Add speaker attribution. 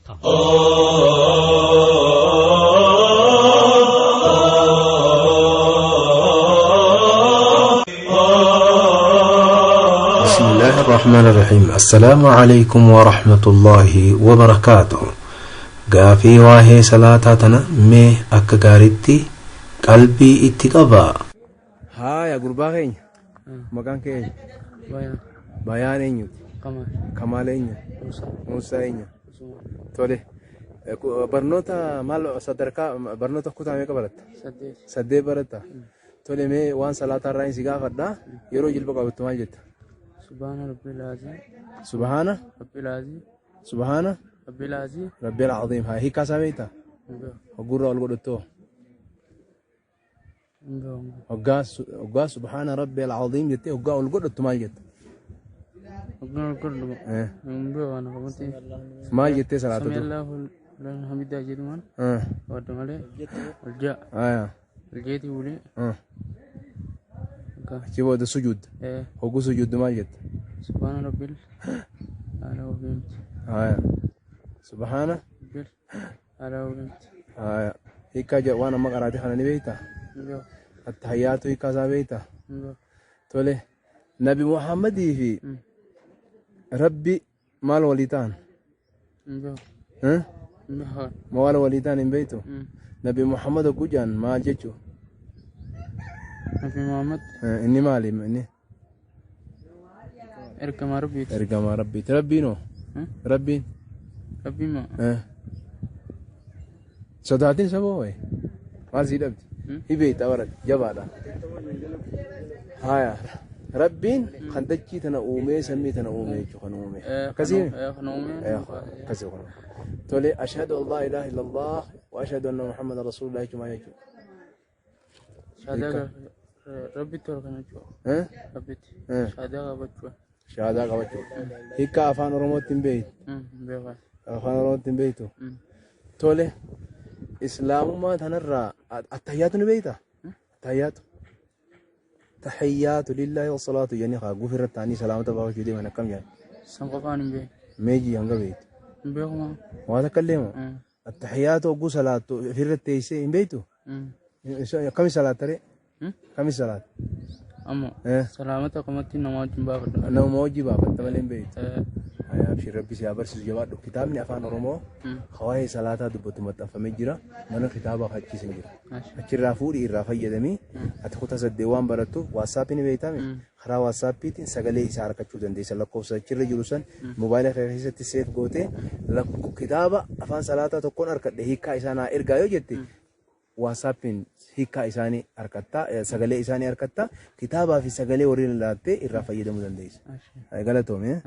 Speaker 1: بسم الله الرحمن الرحيم السلام عليكم ورحمة الله وبركاته Gaafii waahee salaataa tana mee akka gaaritti qalbii itti qabaa.
Speaker 2: Haaya gurbaa keenya maqaan kee eenyu?
Speaker 3: Bayaan.
Speaker 2: Bayaan eenyuti?
Speaker 3: Kamal.
Speaker 2: Kamaal eenyu?
Speaker 3: Musa.
Speaker 2: Muusaa eenyu?
Speaker 3: Usman.
Speaker 2: Tole. Barnoota maal sadarkaa barnoota kutaa meeqa baratta?
Speaker 3: 8.
Speaker 2: 8 baratta. Tole mee waan salaataa irraa si gaafadha. Yeroo jilba qabattu maal jetta?
Speaker 3: Subhaana Rabbil Aziim.
Speaker 2: Subhaana
Speaker 3: Rabbil Aziim.
Speaker 2: Subhaana
Speaker 3: Rabbil Aziim.
Speaker 2: Rabbil Aziim. Haa hiikaa isaa beektaa?
Speaker 3: Hin beeku.
Speaker 2: Hoggurra ol godhuttoo.
Speaker 3: Hin beeku. Hin beeku.
Speaker 2: Hoggaa subhaana Rabbil Aziim jettee hoggaa ol godhattu maal jetta?
Speaker 3: Hoggaan ol godhu. Hin beeku ana qabatti.
Speaker 2: Maal jettee salaata
Speaker 3: Sami
Speaker 2: dur?
Speaker 3: Allahu liman hamidaa jedhumaan. Wadda malee. Ol ja'a.
Speaker 2: Aya.
Speaker 3: Ol jeetii bulee. Hoggaa.
Speaker 2: Achi booda sujuud. Hogguu sujuuddu maal jetta?
Speaker 3: Subhaana Rabbil Ala wabiimti.
Speaker 2: Aya. Subhaana.
Speaker 3: Rabbil Ala wabiimti.
Speaker 2: Aya. Hiikkaa jedhu waan amma qaraate kana ni beektaa?
Speaker 3: Hin beeku.
Speaker 2: Attahiyyaatu hiikkaa isaa beektaa?
Speaker 3: Hin beeku.
Speaker 2: Tole. Nabi Muhammadii fi Rabbi maal walii ta'an?
Speaker 3: Hin beeku.
Speaker 2: Eh?
Speaker 3: Hin beeku.
Speaker 2: Maal walii ta'an hin beektu? Nabi Muhammad hogguu jedhan maal jechuu?
Speaker 3: Nabi Muhammad
Speaker 2: Inni maali inni?
Speaker 3: Ergamaa Rabbiiti.
Speaker 2: Ergamaa Rabbiiti. Rabbiin hoo? Rabbiin?
Speaker 3: Rabbiin maa?
Speaker 2: Sodaatin saboo wayi. Maal sii dhabdi? Hi beekta bara jabaadha. Haya. Rabbiin kan dachii tana uumee samii tana uumee jechuudha kan uume. Akkasii?
Speaker 3: Kan uume.
Speaker 2: Akkasii kun. Tole ashhadu an laa ilaaha illallah wa ashhadu anna Muhammadan rasuulullah jechuun maal jechuudha?
Speaker 3: Shaadaa Rabbitti ol kana jechuudha. Rabbitti. Shaadaa qabachuu.
Speaker 2: Shaadaa qabachuu. Hiikkaa afaan Oromootti hin beektu.
Speaker 3: Hin beekan.
Speaker 2: Afaan Oromootti hin beektu. Tole. Islaamummaa tanarraa attahiyyaatu ni beektaa? Attahiyyaatu. Tahiyyaatu lillahi wassalaatu jedhanii haa gufi irratti ta'anii salaamata baafachuu deeman akkam jedhan.
Speaker 3: San qofaan hin beeku.
Speaker 2: Meejii hanga beektu.
Speaker 3: Hin beekuma.
Speaker 2: Waa takka illee moo? Attahiyyaatu hogguu salaattu ofirra teessee hin beektu? Akkami salaatta ree? Akkami salaatta?
Speaker 3: Amma salaamata akkamatti nama wajjin baafadha.
Speaker 2: Nama wajjin baafatta malee hin beektu. Abshir Rabbi si haa barsiisu jabaadhu. Kitaabni afaan Oromoo waa'ee salaataa dubbatu maxxanfamee jira. Mana kitaabaa achiisan jira. Achirraa fuudhii irraa fayyadamii ati kutaa 8 waan barattuuf waatsaappii ni beektaami. Karaa waatsaappiitiin sagalee isaa argachuu dandeessa. Lakkoofsa achirra jiru san moobaayila kee keessatti seef gootee kitaaba afaan salaataa tokkoon argadhe hiikkaa isaa naa ergaa yoo jette waatsaappiin hiikkaa isaanii argatta sagalee isaanii argatta kitaabaa fi sagalee warreen ilaaltee irraa fayyadamuu dandeessa. Galatoome.